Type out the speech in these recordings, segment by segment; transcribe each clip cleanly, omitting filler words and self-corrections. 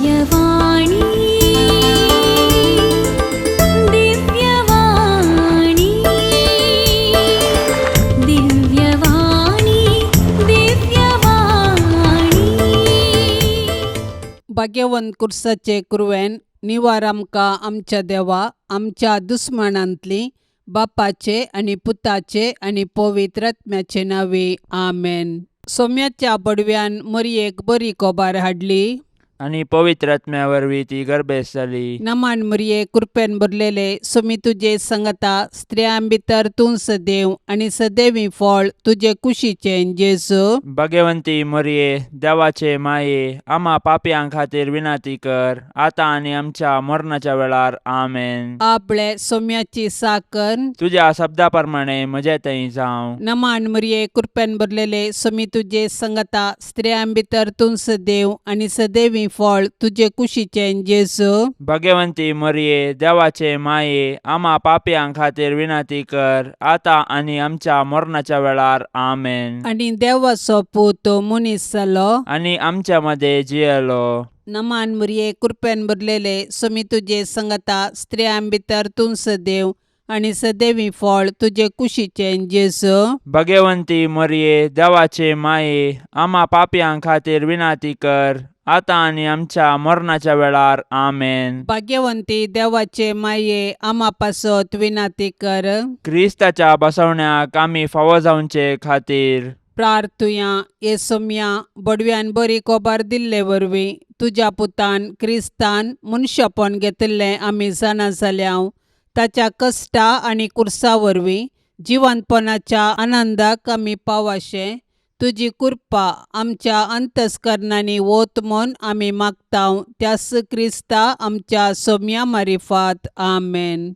दिव्यवाणी, दिव्यवाणी, दिव्यवाणी, दिव्यवाणी. भाग्यवंत कुर्साचे कुरवेन निवार आमकां आमच्या देवा आमच्या दुस्मानांतली बापाचे आनी पुताचे आनी पवित्र आत्म्याचे नांवे आमेन. सोम्याच्या बडव्यान मरयेक बरी कोबार हाडली आनी पवित्र आत्म्या वरवीं ती गर्भेस्त जाली. नमान मरये, कृपेन भरलेले, सोमी तुजे संगता, स्त्रियां भितर तूं सदैव आनी सदैवी फळ तुजे कुशीचें जेजू. भगवंती मरये, देवाचे माये, आमा पापयां खातीर विनंती कर, आतां आनी आमच्या मरणाच्या वेळार. आमेन. आपले सोम्याची साकर. तुज्या शब्दा प्रमाणे म्हजे थंय जावं. नमान मरये, कृपेन भरलेले, सोमी तुजे संगता, स्त्रियां भितर तूं सदैव आनी सदैवी फळ तुजे कुशीचें जेजू. भगवंती मरये, देवाचे माये, आमा पापयां खातीर विनंती कर, आतां आनी आमच्या मरणाच्या वेळार. आमेन. आनी देवाचो पूत मनीस जालो आनी आमच्या मदें जियेलो. नमान मरये, कृपेन भरलेले, सोमी तुजे संगता, स्त्रियां भितर तूं सदैव आनी सदैवी फळ तुजे कुशीचें जेजू. भगवंती मरये, देवाचे माये, आमा पापयां खातीर विनंती कर, आतां आनी आमच्या मरणाच्या वेळार. आमेन. भाग्यवंती देवाचे माये, आमा पासत विनंती कर. क्रिस्ताच्या बसवण्याक आमी फावो जावचे खातीर प्रार्थुया. हे सोम्या, बडव्यान बरी कोबार दिल्ले वरवीं तुज्या पुतान क्रिस्तान मनशापण घेतिल्लें आमी जाणा जाल्या. ताच्या कश्टा आनी कुर्सा वरवीं जिवंतपणाच्या आनंदाक आमी पावाशें तुजी कृपा आमच्या अंतस्करणांनी वत म्हूण आमी मागता, त्यास क्रिस्ता आमच्या सोम्या मारिफात. आमेन.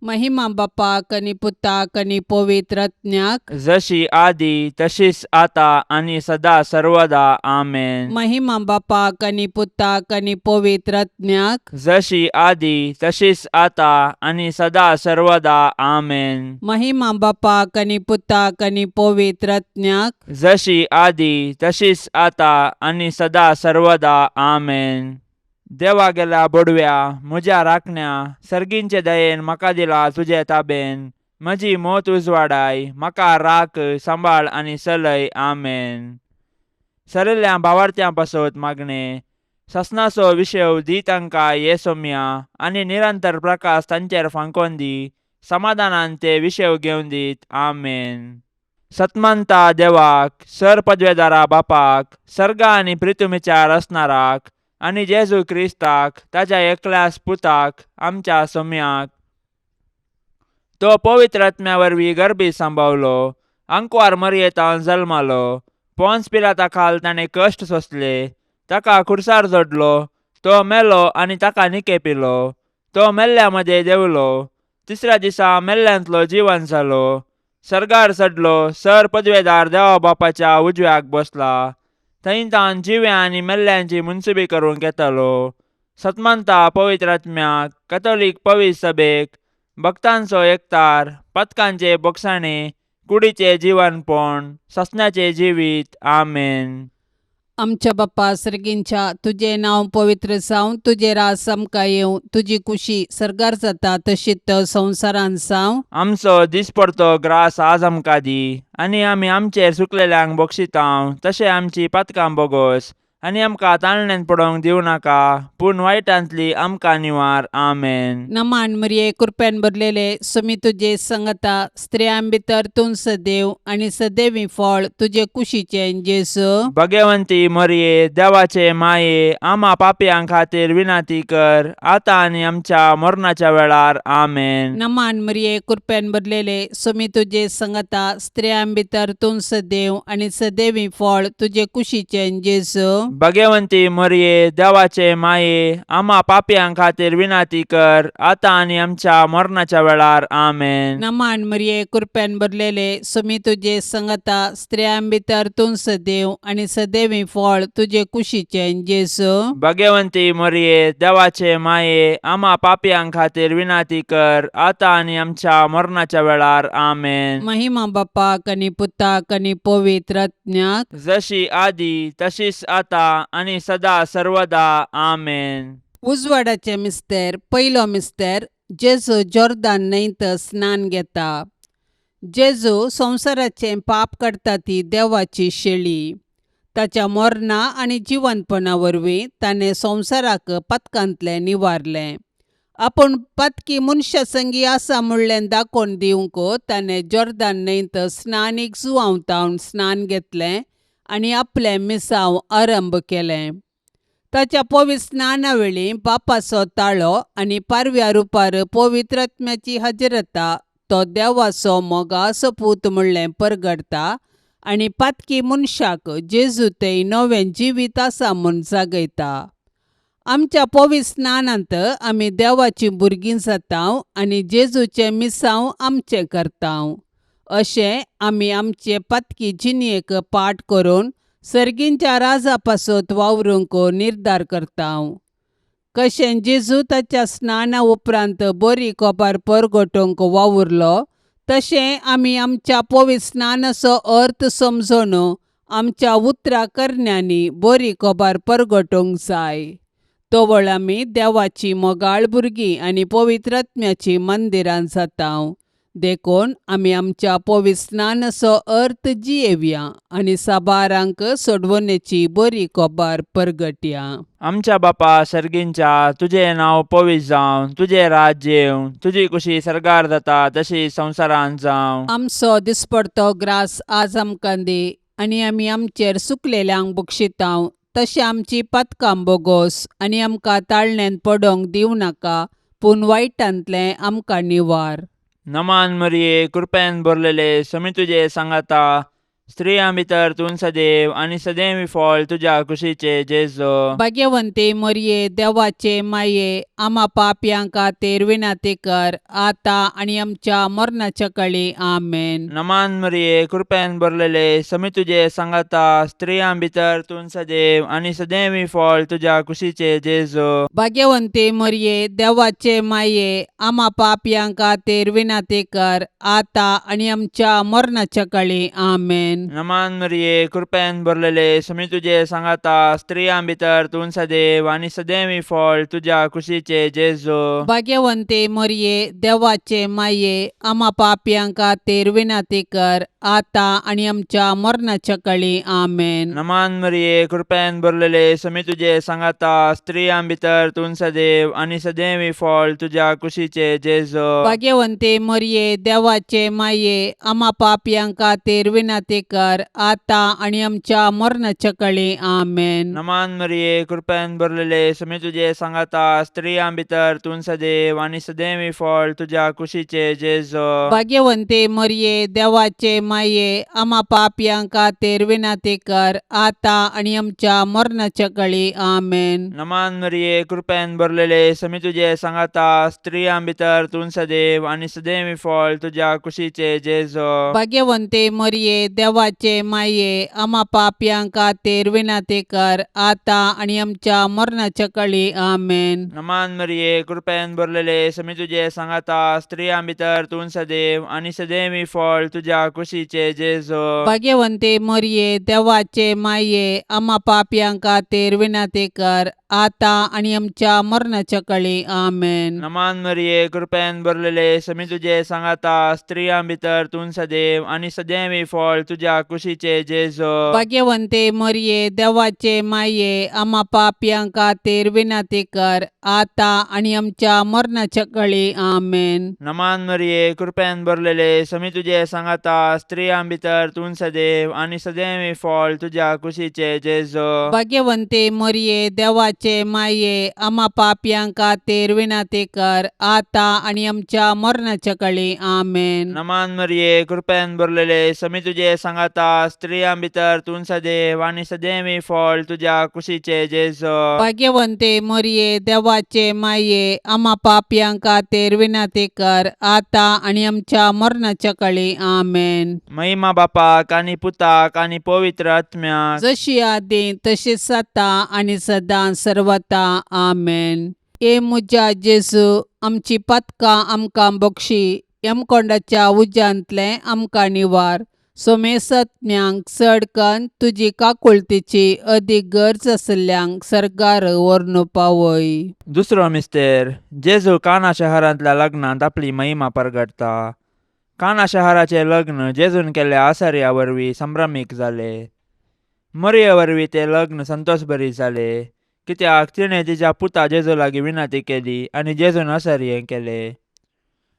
महिमा बापाक आनी पुताक आनी पवित्र आत्म्याक. जशी आदी तशीच आता आनी सदा सर्वदा. आमेन. महिमा बापाक आनी पुताक आनी पवित्र आत्म्याक. जशी आदी तशीच आता आनी सदा सर्वदा. आमेन. महिमा बापाक आनी पुताक आनी पवित्र आत्म्याक. जशी आदी तशीच आता आनी सदा सर्वदा. आमेन. देवा गेल्या बोडव्या, म्हज्या राखण्या, सर्गींचे दयेन म्हाका दिला तुजे ताबेन. म्हजी मोत उजवाडाय, म्हाका राख, सांबाळ आनी चलय. आमेन. सरिल्ल्या भावार्थ्यां पासत मागणें. ससनाचो विशेव दी तांकां ये सोम्या आनी निरंतर प्रकाश तांचेर फांकोन दी. समाधानान ते विशेव घेवन दीत. आमेन. सतमंता देवाक, सर पदवेदारा बापाक, सर्गा आनी प्रितुमीच्या रचणाराक आनी जेजू क्रिस्ताक ताच्या एकल्याच पुताक, आमच्या सोम्याक, तो पवित्र आत्म्या वरवीं गर्भी सांबावलो, आंकवार मरयेतान जल्मालो, पोन्स पिलाता खाल ताणें कश्ट सोंसले, ताका खुर्सार जोडलो, तो मेलो आनी ताका निकेपिलो, तो मेल्ल्या मदें देंवलो, तिसऱ्या दिसा मेल्ल्यांतलो जिवन जालो, सर्गार चडलो, सर पदवेदार देवा बापाच्या उजव्याक बसला, थंय तावन जिव्या आनी मेल्ल्यांची मुनसुबी करूंक येतालो. सतमंता पवित्र आत्म्याक, कथोलीक पवित्र सभेक, भक्तांचो एकतार, पथकांचे बोगसाणे, कुडीचे जिवनपण, ससण्याचे जिवीत. आमेन. आमच्या बाप्पा सर्गींच्या, तुजें नांव पवित्र जावं, तुजें राज आमकां येवं, तुजी कुशी सर्गार जाता तशीच संवसारांत जावं. आमचो दिसपडतो ग्रास आज आमकां दी आनी आमी आमचेर चुकलेल्यांक बक्षितांव तशें आमची पातकां बोगोस आनी आमकां ताळण्यांत पडोवंक दिवं नाका, पूण वायटांतली आमकां निवार. आमेन. नमान मरिये, कृपेन भरलेले, सुमी तुजे संगता, स्त्रियां भितर तूं सदैव आनी सदैवी फळ तुजे कुशीचें जेजू. भगवंती मरिये, देवाचे माये, आमा पापयां खातीर विनंती कर, आतां आनी आमच्या मरणाच्या वेळार. आमेन. नमान मरिये, कृपेन भरलेले, सुमी तुजे संगता, स्त्रियां भितर तूं सदैव आनी सदैवी फळ तुजे कुशीचें जेजू. भगवंती मरिये, देवाचे माये, आमा पापयां खातीर विनंती कर, आतां आनी आमच्या मरणाच्या वेळार. आमेन. नमान मरिये, कृपेन भरलेले, सुमी तुजे संगता, स्त्रियां भितर तूं सदैव आनी सदैवी फळ तुजे कुशीचें जेजू. भगवंती मरिये, देवाचे माये, आमा पापयां खातीर विनंती कर, आतां आनी आमच्या मरणाच्या वेळार. आमेन. महिमा बापाक आनी पुताक आनी पवित्र आत्म्याक. जशी आदी तशीच आता आनी सदा सर्वदा आमेन. उजवाडाचें मिस्तेर. पयलो मिस्तेर. जेजू जोर्दान न्हंयत स्नान घेता. जेजू संवसाराचें पाप काडटा ती देवाची शेळी. ताच्या मरणा आनी जिवंतपणा वरवीं ताणें संवसाराक पातकांतलें निवारलें. आपूण पातकी मनशा संगी आसा म्हणलें दाखोवन दिवंक ताणें जोर्दान न्हंयत स्नानीक जुवांव स्नान घेतलें आनी आपलें मिसांव आरंभ केलें. ताच्या पवित्र स्नाना वेळी बापाचो ताळो आनी पारव्या रुपार पवित्र आत्म्याची हजरता तो देवाचो मोगाचो पूत म्हणलें परगडता आनी पातकी मनशाक जेजू थंय नवें जिवीत आसा म्हूण जागयता. आमच्या पवित्र स्नानांत आमी देवाचीं भुरगीं जाता आनी जेजूचें मिसांव आमचें करता. अशें आमी आमचे पातकी जिणेक पाठ करून सर्गींच्या राजा पासत वावरूंक निर्धार करता. कशें जेजू ताच्या स्नाना उपरांत बरी कोबार परगटूंक वावुरलो, तशें आमी आमच्या पवित्र स्नानाचो अर्थ समजून आमच्या उतरां करण्यांनी बरी कोबार परगटूंक जाय. तवळ आमी देवाची मोगाळ भुरगीं आनी पवित्र आत्म्याचीं मंदिरां जाता. देखून आमी आमच्या पवित्र स्नानाचो अर्थ जियेवया आनी साबारांक सोडवणेची बरी कोबार परगटया. आमच्या बापा सर्गींच्या, तुजें नांव पवित्र जावं, तुजें राज्य येवं, तुजी कुशी सर्गार जाता तशी संवसारांत जावं. आमचो दिसपडतो ग्रास आज आमकां दी आनी आमी आमचेर सुकलेल्यांक बक्षितांव, तशें आमची पातकां बोगोस आनी आमकां ताळण्यांत पडोंक दिवं नाका, पूण वायटांतलें आमकां निवार. नमान मरिये, कृपेन भरलेले, समी तुजे सांगाता, स्त्रियां भितर तूं सदैव आनी सदैव फळ तुज्या कुशीचे जेजो. भाग्यवंती मरये, देवाचे माये, आमा पापयां खातीर विनंती कर, आतां आनी आमच्या मरणाच्या कळी. आमेन. नमान मरिये, कृपेन भरलेले, समी तुजे सांगाता, स्त्रियां भितर तूं सदैव आनी सदैव फळ तुज्या कुशीचे जेजो. भाग्यवंती मरये, देवाचे माये, आमा पापयां खातीर विनंती कर, आतां आनी आमच्या मरणाच्या कळी. आमेन. नमान मरिये, कृपेन भरलेले, समी तुजे सांगाता, स्त्रियां भितर तूं सदैव आनी सदैव फळ तुज्या कुशीचे जेजो. भाग्यवंती मरये, देवाचे माये, आमा पापयां खातीर विनंती कर, आतां आनी आमच्या मरणाच्या कळी. आमेन. नमान मरिये, कृपेन भरलेले, समी तुजे सांगाता, स्त्रियां भितर तूं सदैव आनी सदैव फळ तुज्या कुशीचे जेजो. भाग्यवंती मरये, देवाचे माये, आमा पापयां खातीर विनंती कर, आतां आनी आमच्या मरणाच्या कळी. आमेन. नमान मरिये, कृपेन भरलेले, समी तुजे सांगाता, स्त्रियां भितर तूं सदैव आनी सदैव फळ तुज्या कुशीचे जेजो. भाग्यवंती मरये, देवाचे माये, आमा पापयां खातीर विनंती कर, आतां आनी आमच्या मरणाच्या कळी. आमेन. नमान मरिये, कृपेन भरलेले, समी तुजे सांगाता, स्त्रियां भितर तूं सदैव आनी सदैव फळ तुज्या कुशीचे जेजो. भाग्यवंती मरये, देवाचे माये, आमा पापयां खातीर विनंती कर, आतां आनी आमच्या मरणाच्या कळी. आमेन. नमान मरिये, कृपेन भरलेले, समी तुजे सांगाता, स्त्रियां भितर तूं सदैव आनी सदैव फळ तुज्या कुशीचे जेजो. भाग्यवंती मरये, देवाचे माये, आमा पापयां खातीर विनंती कर, आतां आनी आमच्या मरणाच्या कळी. आमेन. नमान मरिये, कृपेन भरलेले, समी तुजे सांगाता, स्त्रियां भितर तूं सदैव आनी सदैव फळ तुज्या कुशीचे जेजो. भाग्यवंती मरये, देवाचे माये, आमा पापयां खातीर विनंती कर, आतां आनी आमच्या मरणाच्या कळी. आमेन. नमान मरिये, कृपेन भरलेले, समी तुजे सांगाता, स्त्रियां भितर तूं सदैव आनी सदैव फळ तुज्या कुशीचे जेजो. भाग्यवंती मरये, देवाचे माये, आमा पापयां खातीर विनंती कर, आतां आनी आमच्या मरणाच्या कळी. आमेन. नमान मरिये, कृपेन भरलेले, समी तुजे सांगाता, स्त्रियां भितर तूं सदैव आनी सदैव फळ तुज्या कुशीचे जेजो. भाग्यवंती मरये, देवाचे माये, आमा पापयां खातीर विनंती कर, आतां आनी आमच्या मरणाच्या कळी. आमेन. महिमा बापाक आनी पुताक आनी पवित्र आत्म्याक, जशी आदी तशीच आतां आनी सदां सर्वता. आमेन. ए म्हज्या जेजू, आमची पातकां आमकां बक्षी, यमकोंडाच्या उज्यांतलें आमकां निवार. सोमेसतज्ञांक चड कन्न तुजी काकुळतीची अदीक गरज आशिल्ल्यांक सर्गार व्हरून पावय. दुसरो मिस्तेर. जेजू काना शहरांतल्या लग्नांत आपली महिमा परगटता. काना शहराचें लग्न जेजून केल्ल्या आसर्या वरवीं संभ्रमीक जालें. मरये वरवीं तें लग्न संतोशभरीत जालें, कित्याक तिणें तिच्या पुता जेजू लागीं विनंती केली आनी जेजून असर्यें केलें.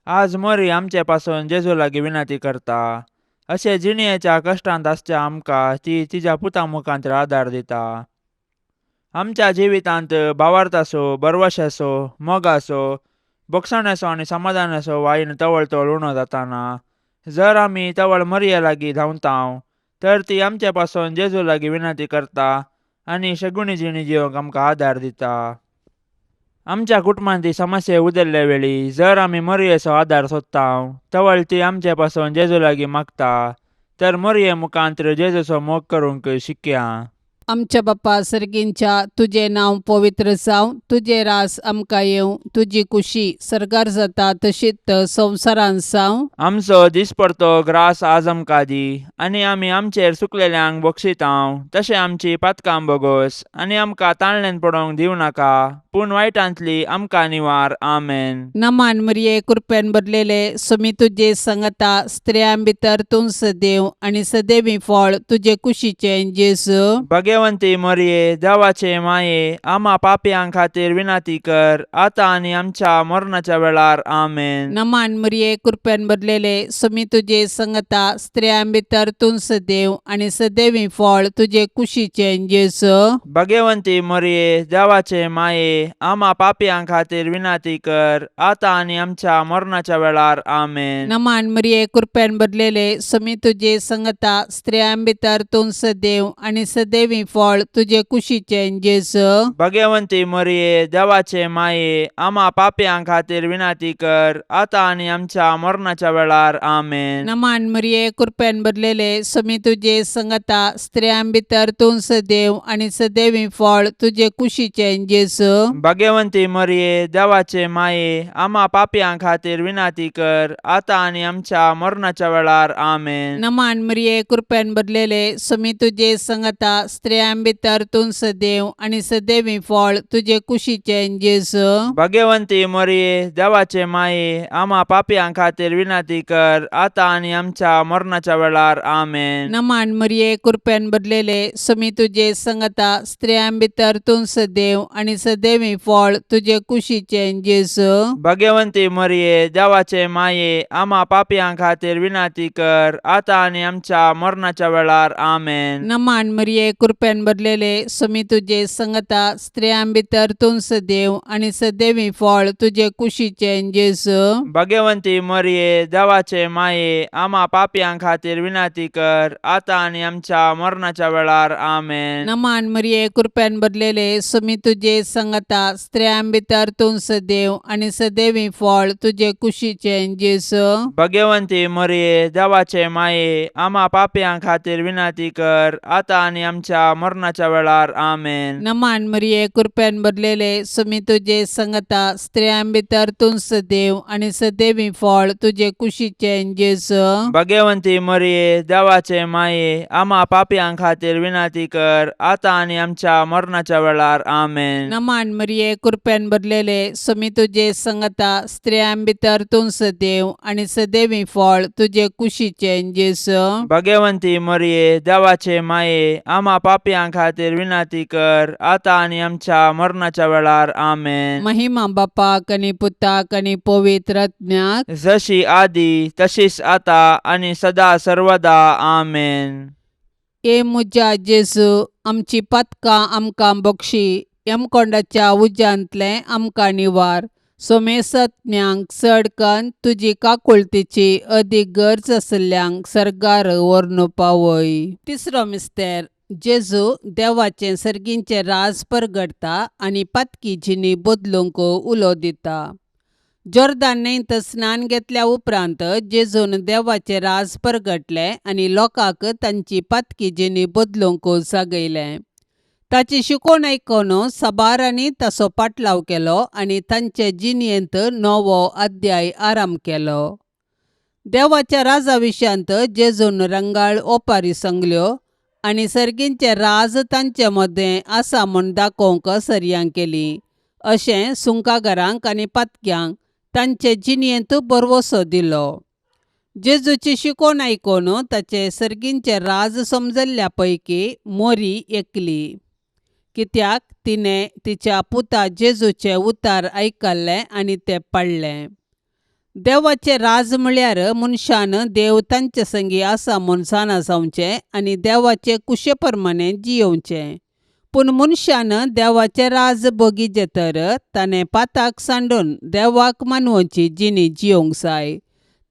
आज मरी आमचे पासून जेजू लागीं विनंती करता. अशें जिणयेच्या कश्टांत आसच्या आमकां ती तिच्या पुता मुखांत आदार दिता. आमच्या जिवितांत भावार्थाचो, भरवशाचो, मोगाचो, भोगसण्याचो आनी समाधानाचो वायन तवळ तवळ उणो जाताना जर आमी तवळ मरये लागीं धांवतांव तर ती आमचे पासून जेजू लागीं विनंती करता आनी शगुणी जिणी जिवंक आमकां आदार दिता. आमच्या कुटुंबांत समस्या उदरले वेळी जर आमी मरयेचो आदार सोदतांव तवळ ती आमचे पासून जेजू लागीं मागता. तर मरये मुखांत जेजूचो मोग करूंक शिकया. आमच्या बापा सर्गींच्या, तुजें नांव पवित्र जावं, तुजें रास आमकां येवं, तुजी कुशी सर्गार जाता तशीच संवसारांत जावं. आमचो दिसपडतो ग्रास आज आमकां दी आनी आमी आमचेर चुकलेल्यांक बक्षितांव तशें आमची पातकां बोगोस आनी आमकां ताणल्यान पडोवंक दिवं नाका, पूण वायटांतली आमकां निवार. आमेन. नमान मरिये, कृपेन भरलेले, सुमी तुजे संगता, स्त्रियां भितर तूं सदैव आनी सदैवी फळ तुजे कुशीचें जेजू. भगवंती मरये, देवाचे माये, आमा पापयां खातीर विनंती कर, आतां आनी आमच्या मरणाच्या वेळार. आमेन. नमान मरिये, कृपेन भरलेले, सुमी तुजे संगता, स्त्रियां भितर तूं सदैव आनी सदैवी फळ तुजे कुशीचें जेजू. भगवंती मरये, देवाचे माये, आमा पापयां खातीर विनंती कर, आतां आनी आमच्या मरणाच्या वेळार. आमेन. नमान मरिये, कृपेन भरलेले, सुमी तुजे संगता, स्त्रियां भितर तूं सदैव आनी सदैवी फळ तुजे कुशीचें जेजू. भगवंती मरये, देवाचे माये, आमा पापयां खातीर विनंती कर, आतां आनी आमच्या मरणाच्या वेळार. आमेन. नमान मरिये, कृपेन भरलेले, सुमी तुजे संगता, स्त्रियां भितर तूं सदैव आनी सदैवी फळ तुजे कुशीचें जेजू. भगवंती मरये, देवाचे माये, आमा पापयां खातीर विनंती कर, आतां आनी आमच्या मरणाच्या वेळार. आमेन. नमान मरिये, कृपेन भरलेले, सुमी तुजे संगता, स्त्रियां भितर तूं सदैव आनी सदैवी फळ तुजे कुशीचें जेजू. भगवंती मरये, देवाचे माये, आमा पापयां खातीर विनंती कर, आतां आनी आमच्या मरणाच्या वेळार. आमेन. नमान मरिये, कृपेन भरलेले, सुमी तुजे संगता, स्त्रियां भितर तूं सदैव आनी सदैवी फळ तुजे कुशीचें जेजू. भगवंती मरये, देवाचे माये, आमा पापयां खातीर विनंती कर, आतां आनी आमच्या मरणाच्या वेळार. आमेन. नमान मरिये, कृपेन भरलेले, सुमी तुजे संगता, स्त्रियां भितर तूं सदैव आनी सदैवी फळ तुजे कुशीचें जेजू. भगवंती मरये, देवाचे माये, आमा पापयां खातीर विनंती कर, आतां आनी आमच्या मरणाच्या वेळार. आमेन. नमान मरिये, कृपेन भरलेले, सुमी तुजे संगता, स्त्रियां भितर तूं सदैव आनी सदैवी फळ तुजे कुशीचें जेजू. भगवंती मरये, देवाचे माये, आमा पापयां खातीर विनंती कर, आतां आनी आमच्या मरणाच्या वेळार. आमेन. नमान मरिये, कृपेन भरलेले, सुमी तुजे संगता, स्त्रियां भितर तूं सदैव आनी सदैवी फळ तुजे कुशीचें जेजू. भगवंती मरये, देवाचे माये, आमा पापयां खातीर विनंती कर, आतां आनी आमच्या मरणाच्या वेळार. आमेन. नमान मरिये, कृपेन भरलेले, सुमी तुजे संगता, स्त्रियां भितर तूं सदैव आनी सदैवी फळ तुजे कुशीचें जेजू. भगवंती मरये, देवाचे माये, आमा पापयां खातीर विनंती कर, आतां आनी आमच्या मरणाच्या वेळार. आमेन. महिमा बापाक आनी पुताक आनी पवित्र आत्म्याक. जशी आदी तशीच आता आनी सदा सर्वदा. आमेन. ए म्हज्या जेजू, आमची पातकां आमकां बक्षी, यमकोंडाच्या उज्यांतलें आमकां निवार, सोमेसतज्ञांक चड कन्न तुजी काकुळतीची अदीक गरज आशिल्ल्यांक सर्गार व्हरून पावय. तिसरो मिस्तेर. जेजू देवाचें सर्गींचें राज परगटता आनी पातकी जिणी बदलूंक उलो दिता. जोर्दान न्हंयत स्नान घेतल्या उपरांत जेजून देवाचें राज परगटलें आनी लोकांक तांची पातकी जिणी बदलूंक जागयलें. ताची शिकवण आयकून साबारांनी ताचो पाटलाव केलो आनी तांचे जिणेंत नवो अध्याय आरंभ केलो. देवाच्या राजा विशयांत जेजून रंगाळ ओपारी सांगल्यो आनी सर्गींचें राज तांचे मदें आसा म्हूण दाखोवंक सरयां केली. अशें सुंकागारांक आनी पातक्यांक तांचे जिणेंत भरवंसो दिलो. जेजूची शिकवण आयकून ताचें सर्गींचें राज समजल्ल्या पैकी मोरी एकली. कित्याक तिणें तिच्या पुता जेजूचें उतार आयकल्लें आनी तें पाळ्ळें. देवाचें राज म्हळ्यार मनशान देव तांचे संगी आसा म्हूण जाणा जावचें आनी देवाचे कुशे प्रमाणें जियोवचें. पूण मनशान देवाचें राज भोगिचें तर ताणें पाताक सांडून देवाक मानवची जिणी जियोवंक जाय.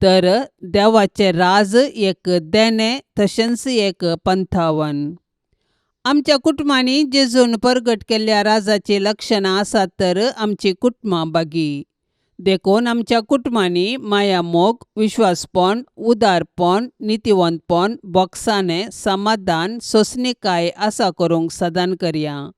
तर देवाचें राज एक देणें तशेंच एक पंथावन. आमच्या कुटुंबांनी जेजून परगट केल्ल्या राजाचीं लक्षणां आसात तर आमचीं कुटुंबां बागी. देखून आमच्या कुटुंबांनी मायामोग, विश्वासपण, उदारपण, नितीवंतपण, बोगसाणें, समाधान, सोंसणीकाय आसा करूंक सदान करया.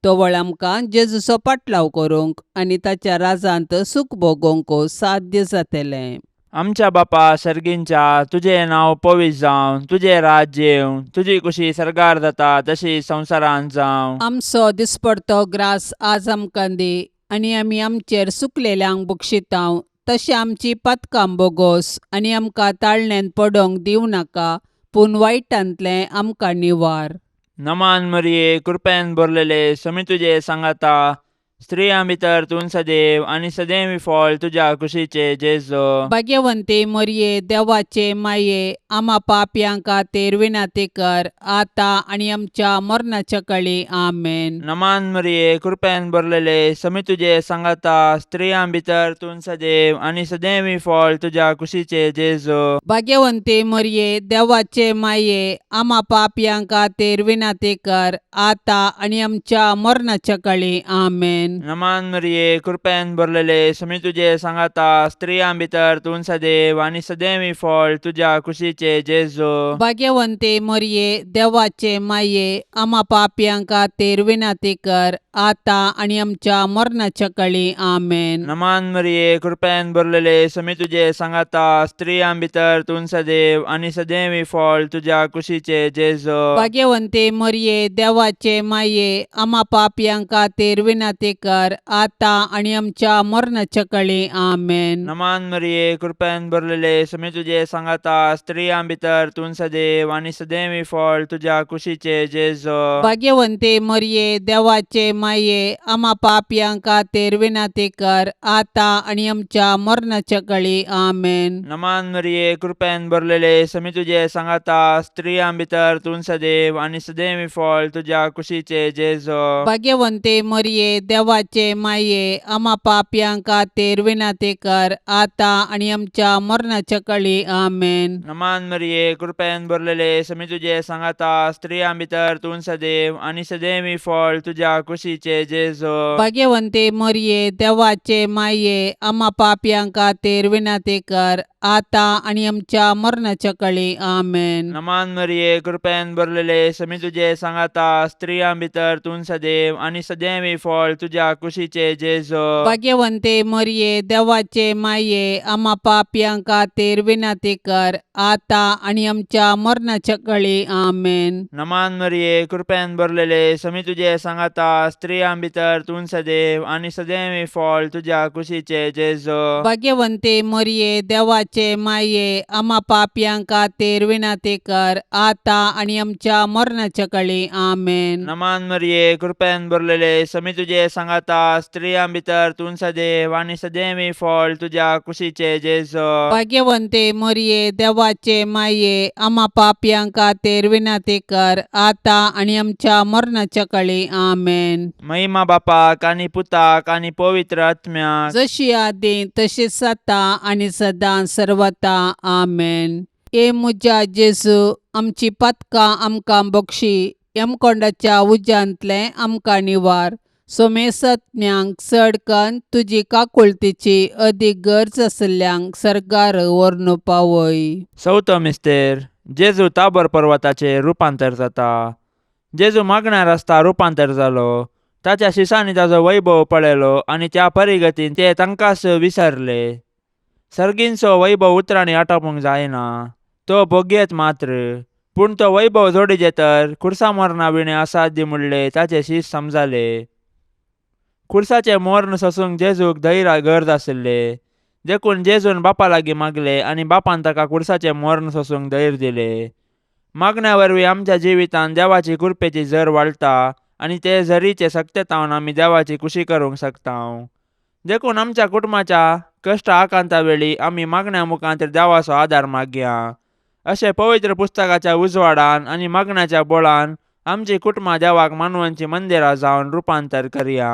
तवळ आमकां जेजूचो पाटलाव करूंक आनी ताच्या राजांत सूख भोगोवंक साध्य जातलें. आमच्या बापा सर्गींच्या, तुजें नांव पवित्र जावं, तुजें राज्य येवं, तुजी कुशी सर्गार जाता तशी संवसारांत जावं. आमचो दिसपडतो ग्रास आज आमकां दी आनी आमी आमचेर सुकलेल्यांक बक्षितांव तशें आमची पातकां बोगोस आनी आमकां ताळण्यांत पडोवंक दिवं नाका पूण वायटांतलें आमकां निवार. नमान मरिये, कृपेन भरलेले, समी तुजे सांगाता, स्त्रियां भितर तूं सदैव आनी सदैव फळ तुज्या कुशीचे जेजो. भाग्यवंती मोरये, देवाचे माये, आमा पापयां खातीर विनंती कर आतां आनी आमच्या मरणाच्या कळी. आमेन. नमान मरिये, कृपेन भरलेले, समी तुजे सांगाता, स्त्रियां भितर तूं सदैव आनी सदैव फळ तुज्या कुशीचे जेजो. भाग्यवंती मोरये, देवाचे माये, आमा पापयां खातीर विनंती कर आतां आनी आमच्या मरणाच्या कळी. आमेन. नमान मरिये, कृपेन भरलेले, समी तुजे सांगाता, स्त्रियां भितर तूं सदैव आनी सदैव फळ तुज्या कुशीचे जेजो. भाग्यवंती मोरये, देवाचे माये, आमा पापयां खातीर विनंती कर आतां आनी आमच्या मरणाच्या कळी. आमेन. नमान मरिये, कृपेन भरलेले, समी तुजे सांगाता, स्त्रियां भितर तूं सदैव आनी सदैव फळ तुज्या कुशीचे जेजो. भाग्यवंती मोरये, देवाचे माये, आमा पापयां खातीर विनंती कर आतां आनी आमच्या मरणाच्या कळी. आमेन. नमान मरिये, कृपेन भरलेले, समी तुजे सांगाता, स्त्रियां भितर तूं सदैव आनी सदैव फळ तुज्या कुशीचे जेजो. भाग्यवंती मोरये, देवाचे माये, आमा पापयां खातीर विनंती कर आतां आनी आमच्या मरणाच्या कळी. आमेन. नमान मरिये, कृपेन भरलेले, समी तुजे सांगाता, स्त्रियां भितर तूं सदैव आनी सदैव फळ तुज्या कुशीचे जेजो. भाग्यवंती मोरये, देवाचे माये, आमा पापयां खातीर विनंती कर आतां आनी आमच्या मरणाच्या कळी. आमेन. नमान मरिये, कृपेन भरलेले, समी तुजे सांगाता, स्त्रियां भितर तूं सदैव आनी सदैव फळ तुज्या कुशीचे जेजो. भाग्यवंती मोरये, देवाचे माये, आमा पापयां खातीर विनंती कर आतां आनी आमच्या मरणाच्या कळी. आमेन. नमान मरिये, कृपेन भरलेले, समी तुजे सांगाता, स्त्रियां भितर तूं सदैव आनी सदैव फळ तुज्या कुशीचे जेजो. भाग्यवंती मोरये, देवाचे माये, आमा पापयां खातीर विनंती कर आतां आनी आमच्या मरणाच्या कळी. आमेन. नमान मरिये, कृपेन भरलेले, समी तुजे सांगाता, स्त्रियां भितर तूं सदैव आनी सदैव फळ तुज्या कुशीचे जेजो. भाग्यवंती मोरये, देवाचे माये, आमा पापयां खातीर विनंती कर आतां आनी आमच्या मरणाच्या कळी. आमेन. नमान मरिये, कृपेन भरलेले, समी तुजे सांगाता, स्त्रियां भितर तूं सदैव आनी सदैव फळ तुज्या कुशीचे जेजो. भाग्यवंती मोरये, देवाचे माये, आमा पापयां खातीर विनंती कर आतां आनी आमच्या मरणाच्या कळी. आमेन. महिमा बापाक आनी पुताक आनी पवित्र आत्म्याक, जशी आदी तशीच आतां आनी सदां सर्वता. आमेन. ए म्हज्या जेजू, आमची पातकां आमकां बक्षी, यमकोंडाच्या उज्यांतलें आमकां निवार, सोमेसत्म्यांक चड कन्न तुजी काकुळतीची अदीक गरज आशिल्ल्यांक सर्गार व्हरून पावय. चवथो मिस्तेर, जेजू ताबर पर्वताचेर रुपांतर जाता. जेजू मागण्यार आसता रुपांतर जालो. ताच्या शिसांनी ताजो वैभव पळयलो आनी त्या परिगतीन ते तांकांच विसरले. सर्गींचो वैभव उतरांनी आटापूंक जायना, तो भोगयेत मात्र. पूण तो वैभव जोडीजे तर खुर्सा मरणा विणे असाध्य म्हणले ताचे शीस समजाले. खुर्साचें मर्ण सोसूंक जेजूक धैर्य गरज आशिल्ले, देखून जेजून बापा लागीं मागले आनी बापान ताका खुर्साचें मर्ण सोसूंक धैर्य दिले. मागण्या वरवीं आमच्या जिवितांत देवाची कृपेची झर वाडटा आनी ते झरीचे सक्तेतावन आमी देवाची खुशी करूंक शकता. देखून आमच्या कुटुंबाच्या कश्ट आकांता वेळी आमी मागण्या मुखांत देवाचो आदार मागया. अशें पवित्र पुस्तकाच्या उजवाडान आनी मागण्याच्या बळान आमची कुटुंबां देवाक मानवांची मंदिरां जावन रुपांतर करया.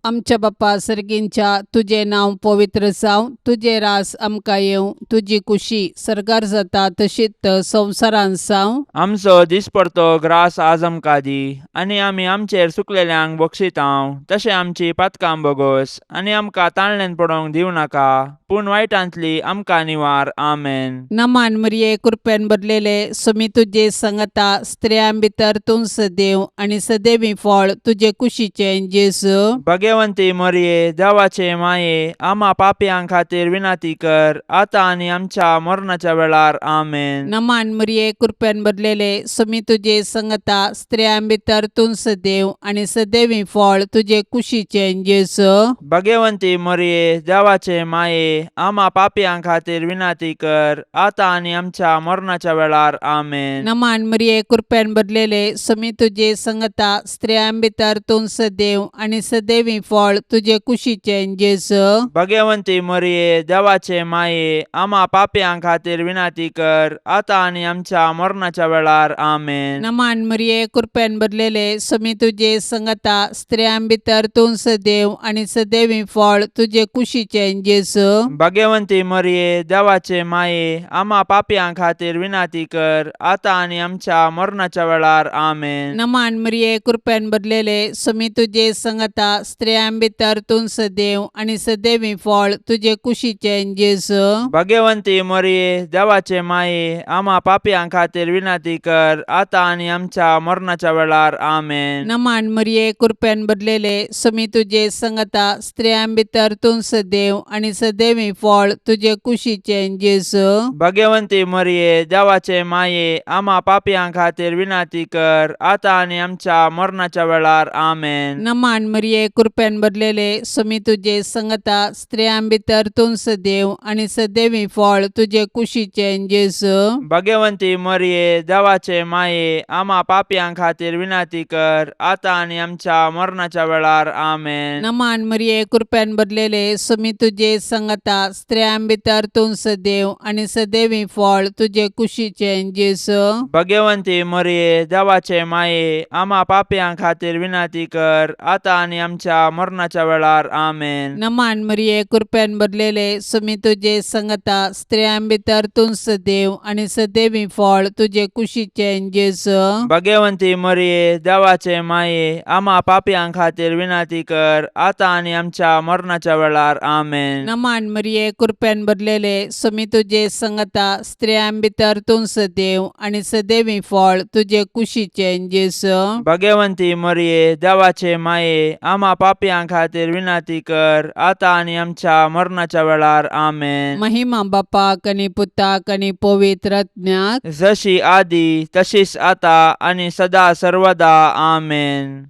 आमच्या बाप्पा सर्गींच्या, तुजें नांव पवित्र जावं, तुजें रास आमकां येवं, तुजी कुशी सर्गार जाता तशीच संवसारांत जावं. आमचो दिसपडतो ग्रास आज आमकां दी आनी आमी आमचेर सुकलेल्यांक बक्षितांव तशें आमची पातकां बोगोस आनी आमकां ताणल्यान पडोवंक दिवं नाका, पूण वायटांतली आमकां निवार. आमेन. नमान मरिये, कृपेन भरलेले, सुमी तुजे संगता, स्त्रियां भितर तूं सदैव आनी सदैवी फळ तुजे कुशीचें जेजू. भगवंती मरिये, देवाचे माये, आमा पापयां खातीर विनंती कर, आतां आनी आमच्या मरणाच्या वेळार. आमेन. नमान मरिये, कृपेन भरलेले, सुमी तुजे संगता, स्त्रियां भितर तूं सदैव आनी सदैवी फळ तुजे कुशीचें जेजू. भगवंती मरिये, देवाचे माये, आमा पापयां खातीर विनंती कर, आतां आनी आमच्या मरणाच्या वेळार. आमेन. नमान मरिये, कृपेन भरलेले, सुमी तुजे संगता, स्त्रियां भितर तूं सदैव आनी सदैवी फळ तुजे कुशीचें जेजू. भगवंती मरिये, देवाचे माये, आमा पापयां खातीर विनंती कर, आतां आनी आमच्या मरणाच्या वेळार. आमेन. नमान मरिये, कृपेन भरलेले, सुमी तुजे संगता, स्त्रियां भितर तूं सदैव आनी सदैवी फळ तुजे कुशीचें जेजू. भगवंती मरिये, देवाचे माये, आमा पापयां खातीर विनंती कर, आतां आनी आमच्या मरणाच्या वेळार. आमेन. नमान मरिये, कृपेन भरलेले, सुमी तुजे संगता, स्त्रियां भितर तूं सदैव आनी सदैवी फळ तुजे कुशीचें जेजू. भगवंती मरिये, देवाचे माये, आमा पापयां खातीर विनंती कर, आतां आनी आमच्या मरणाच्या वेळार. आमेन. नमान मरिये, कृपेन भरलेले, सुमी तुजे संगता, स्त्रियां भितर तूं सदैव आनी सदैवी फळ तुजे कुशीचें जेजू. भगवंती मरिये, देवाचे माये, आमा पापयां खातीर विनंती कर, आतां आनी आमच्या मरणाच्या वेळार. आमेन. नमान मरिये, कृपेन भरलेले, सुमी तुजे संगता, स्त्रियां भितर तूं सदैव आनी सदैवी फळ तुजे कुशीचें जेजू. भगवंती मरिये, देवाचे माये, आमा पापयां खातीर विनंती कर, आतां आनी आमच्या मरणाच्या वेळार. आमेन. नमान मरिये, कृपेन भरलेले, सुमी तुजे संगता, स्त्रियां भितर तूं सदैव आनी सदैवी फळ तुजे कुशीचें जेजू. भगवंती मरिये, देवाचे माये, आमा पापयां खातीर विनंती कर, आतां आनी आमच्या मरणाच्या वेळार. आमेन. नमान मरिये, कृपेन भरलेले, सुमी तुजे संगता, स्त्रियां भितर तूं सदैव आनी सदैवी फळ तुजे कुशीचें जेजू. भगवंती मरिये, देवाचे माये, आमा पापयां खातीर विनंती कर, आतां आनी आमच्या मरणाच्या वेळार. आमेन. नमान मरिये, कृपेन भरलेले, सुमी तुजे संगता, स्त्रियां भितर तूं सदैव आनी सदैवी फळ तुजे कुशीचें जेजू. भगवंती मरिये, देवाचे माये, आमा पापयां खातीर विनंती कर, आतां आनी आमच्या मरणाच्या वेळार. आमेन. महिमा बापाक आनी पुताक आनी पवित्र आत्म्याक, जशी आदी तशीच आता आनी सदा सर्वदा. आमेन.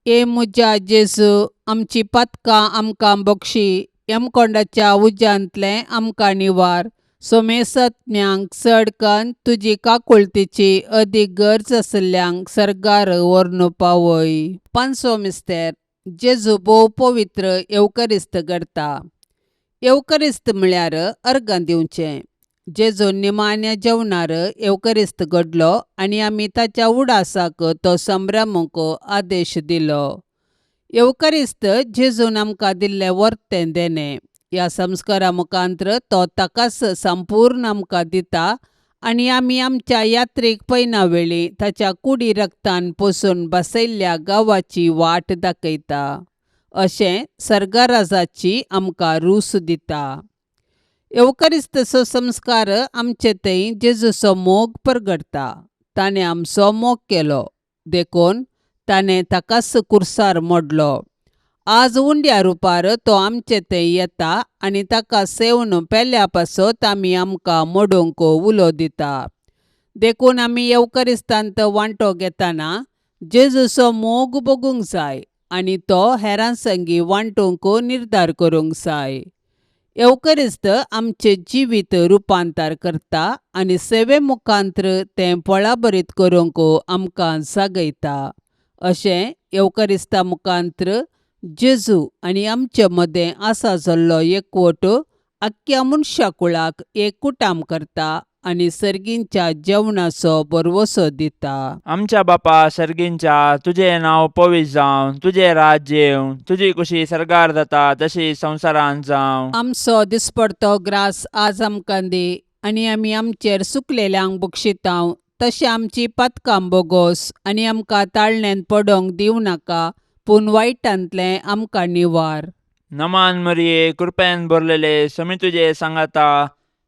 ए म्हज्या जेजू, आमची पातकां आमकां बक्षी, यमकोंडाच्या उज्यांतलें आमकां निवार, सोमेसत्म्यांक चड कन्न तुजी काकुळतीची अदीक गरज आशिल्ल्यांक सर्गार व्हरून पावय. पांचवो मिस्तेर, जेजू भोव पवित्र येवकरिस्त करता. येवकरिस्त म्हळ्यार अर्गां दिवचें. जेजू निमाण्या जेवणार येवकरिस्त घडलो आनी आमी ताच्या उडासाक तो संभ्रमूंक आदेश दिलो. येवकरिस्त जेजून आमकां दिल्लें वर्तें देणें. ह्या संस्कारा मुखांत्र तो ताकाच संपूर्ण आमकां दिता आनी आमी आमच्या यात्रेक पयना वेळी ताच्या कुडी रक्तान पोसून बसयल्ल्या गांवाची वाट दाखयता. अशें सर्गराजाची आमकां रूस दिता. येवकरिस्तचो संस्कार आमचे थंय जेजूचो मोग परगटता. ताणें आमचो मोग केलो देखून ताणें ताकाच कुर्सार मोडलो. आज उंड्या रुपार तो आमचे थंय येता आनी ताका सेवन पेल्या पासत आमी आमकां मोडूंक उलो दिता. देखून आमी येवकरिस्तांत वांटो घेतना जेजूचो मोग भोगूंक जाय आनी तो हेरां संगी वांटूंक निर्धार करूंक जाय. येवकरिस्त आमचें जिवीत रुपांतर करता आनी सेवे मुखांत्र तें फळाभरीत करूंक आमकां जागयता. अशें येवकरिस्ता मुखांत्र जेजू आनी आमचे मदें आसा जाल्लो एकवट आख्ख्या मनशा कुळाक एक कुटाम करता आनी सर्गींच्या जेवणाचो भरवंसो दिता. आमच्या बापा सर्गींच्या, तुजें नांव पवित्र जावं, तुजें राज्य येवं, तुजी कुशी सर्गार जाता तशी संवसारांत जावं. आमचो दिसपडतो ग्रास आज आमकां दी आनी आमी आमचेर सुकलेल्यांक बक्षितांव तशें आमची पातकां बोगोस आनी आमकां ताळण्यांत पडोंक दिवं नाका पूण वायटांतलें आमकां निवार. नमान मरिये, कृपेन भरलेले, समी तुजे सांगाता,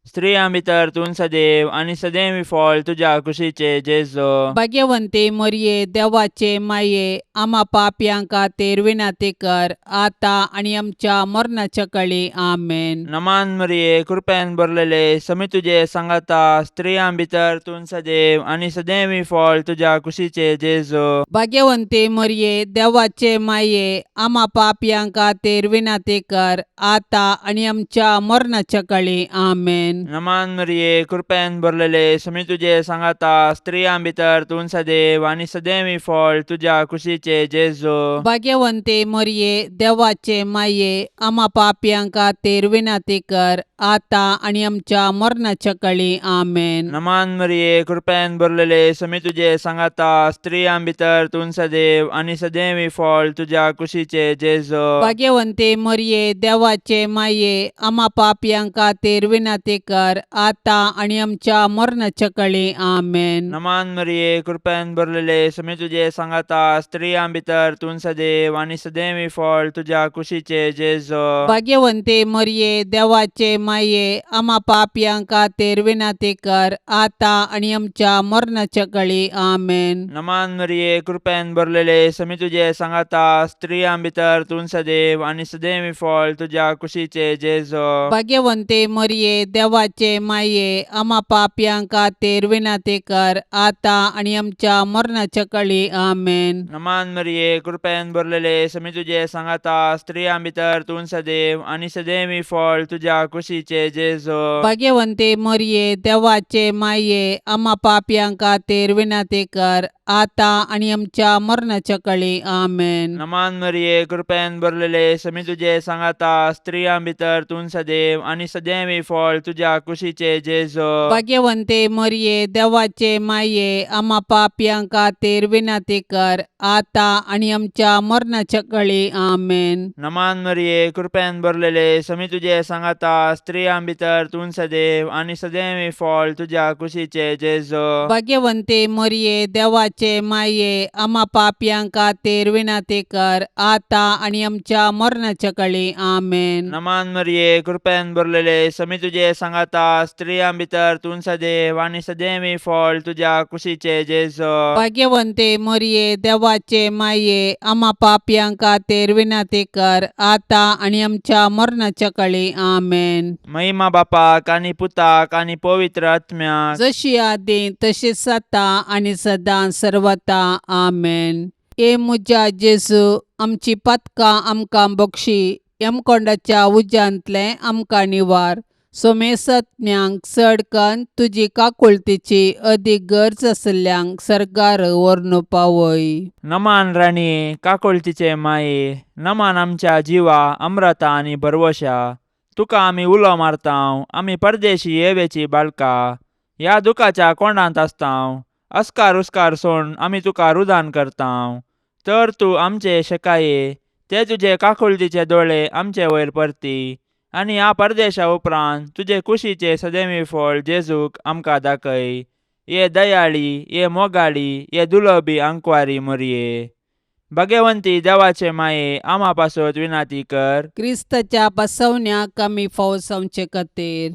स्त्रियां भितर तूं सदैव आनी सदैव फळ तुज्या कुशीचे जेजू. भाग्यवंती मरये, देवाचे माये, आमा पापयां खातीर विनंती कर आतां आनी आमच्या मरणाच्या कळी. आमेन. नमान मरिये, कृपेन भरलेले, समी तुजे सांगाता, स्त्रियां भितर तूं सदैव आनी सदैव फळ तुज्या कुशीचे जेजू. भाग्यवंती मरये, देवाचे माये, आमा पापयां खातीर विनंती कर आतां आनी आमच्या मरणाच्या कळी. आमेन. नमान मरिये, कृपेन भरलेले, समी तुजे सांगाता, स्त्रियां भितर तूं सदैव आनी सदैव फळ तुज्या कुशीचे जेजू. भाग्यवंती मरये, देवाचे माये, आमा पापयां खातीर विनंती कर आतां आनी आमच्या मरणाच्या कळी. आमेन. नमान मरिये, कृपेन भरलेले, समी तुजे सांगाता, स्त्रियां भितर तूं सदैव आनी सदैव फळ तुज्या कुशीचे जेजू. भाग्यवंती मरये, देवाचे माये, आमा पापयां खातीर विनंती कर आतां आनी आमच्या मरणाच्या कळी. आमेन. नमान मरिये, कृपेन भरलेले, समी तुजे सांगाता, स्त्रियां भितर तूं सदैव आनी सदैव फळ तुज्या कुशीचे जेजू. भाग्यवंती मरये, देवाचे माये, आमा पापयां खातीर विनंती कर आतां आनी आमच्या मरणाच्या कळी. आमेन. नमान मरिये, कृपेन भरलेले, समी तुजे सांगाता, स्त्रियां भितर तूं सदैव आनी सदैव फळ तुज्या कुशीचे जेजू. भाग्यवंती मरये, देवाचे माये, आमा पापयां खातीर विनंती कर आतां आनी आमच्या मरणाच्या कळी. आमेन. नमान मरिये, कृपेन भरलेले, समी तुजे सांगाता, स्त्रियां भितर तूं सदैव आनी सदैव फळ तुज्या कुशीचे जेजू. भाग्यवंती मरये, देवाचे माये, आमा पापयां खातीर विनंती कर आतां आनी आमच्या मरणाच्या कळी. आमेन. नमान मरिये, कृपेन भरलेले, समी तुजे सांगाता, स्त्रियां भितर तूं सदैव आनी सदैव फळ तुज्या कुशीचे जेजू. भाग्यवंती मरये, देवाचे माये, आमा पापयां खातीर विनंती कर आतां आनी आमच्या मरणाच्या कळी. आमेन. नमान मरिये, कृपेन भरलेले, समी तुजे सांगाता, स्त्रियां भितर तूं सदैव आनी सदैव फळ तुज्या कुशीचे जेजू. भाग्यवंती मरये, देवाचे माये, आमा पापयां खातीर विनंती कर आतां आनी आमच्या मरणाच्या कळी. आमेन. नमान मरिये, कृपेन भरलेले, समी तुजे सांगाता, स्त्रियां भितर तूं सदैव आनी सदैव फळ तुज्या कुशीचे जेजू. भाग्यवंती मरये, देवाचे माये, आमा पापयां खातीर विनंती कर आतां आनी आमच्या मरणाच्या कळी. आमेन. महिमा बापाक आनी पुताक आनी पवित्र आत्म्याक, जशी आदी तशीच आतां आनी सदां सर्वता. आमेन. ए म्हज्या जेजू, आमची पातकां आमकां बक्षी, यमकोंडाच्या उज्यांतलें आमकां निवार, सोमेसत्म्यांक चड कन्न तुजी काकुळतीची अदीक गरज आशिल्ल्यांक सर्गार व्हरून पावय. नमान राणये, काकुळतीचे माये, नमान आमच्या जिवा अमृता आनी भरवशा, तुका आमी उलो मारतांव, आमी परदेशी येवेची बाळका, ह्या दुखाच्या कोंडांत आसतांव, अस्कार उस्कार सोड आमी तुका रुदान करतांव, तर तूं आमचे शेकाये, ते तुजे काकुळतीचे दोळे आमचे वयर परती आनी ह्या परदेशा उपरांत तुजे कुशीचे सदैवी फळ जेजूक आमकां दाखय. ये दयाळी, ये मोगाळी, ये दुलबी आंकवारी मोरये, भाग्यवंती देवाचे माये, आमा पासत विनाती कर. क्रिस्ताच्या बसवण्याक आमी फावो जावचे खातीर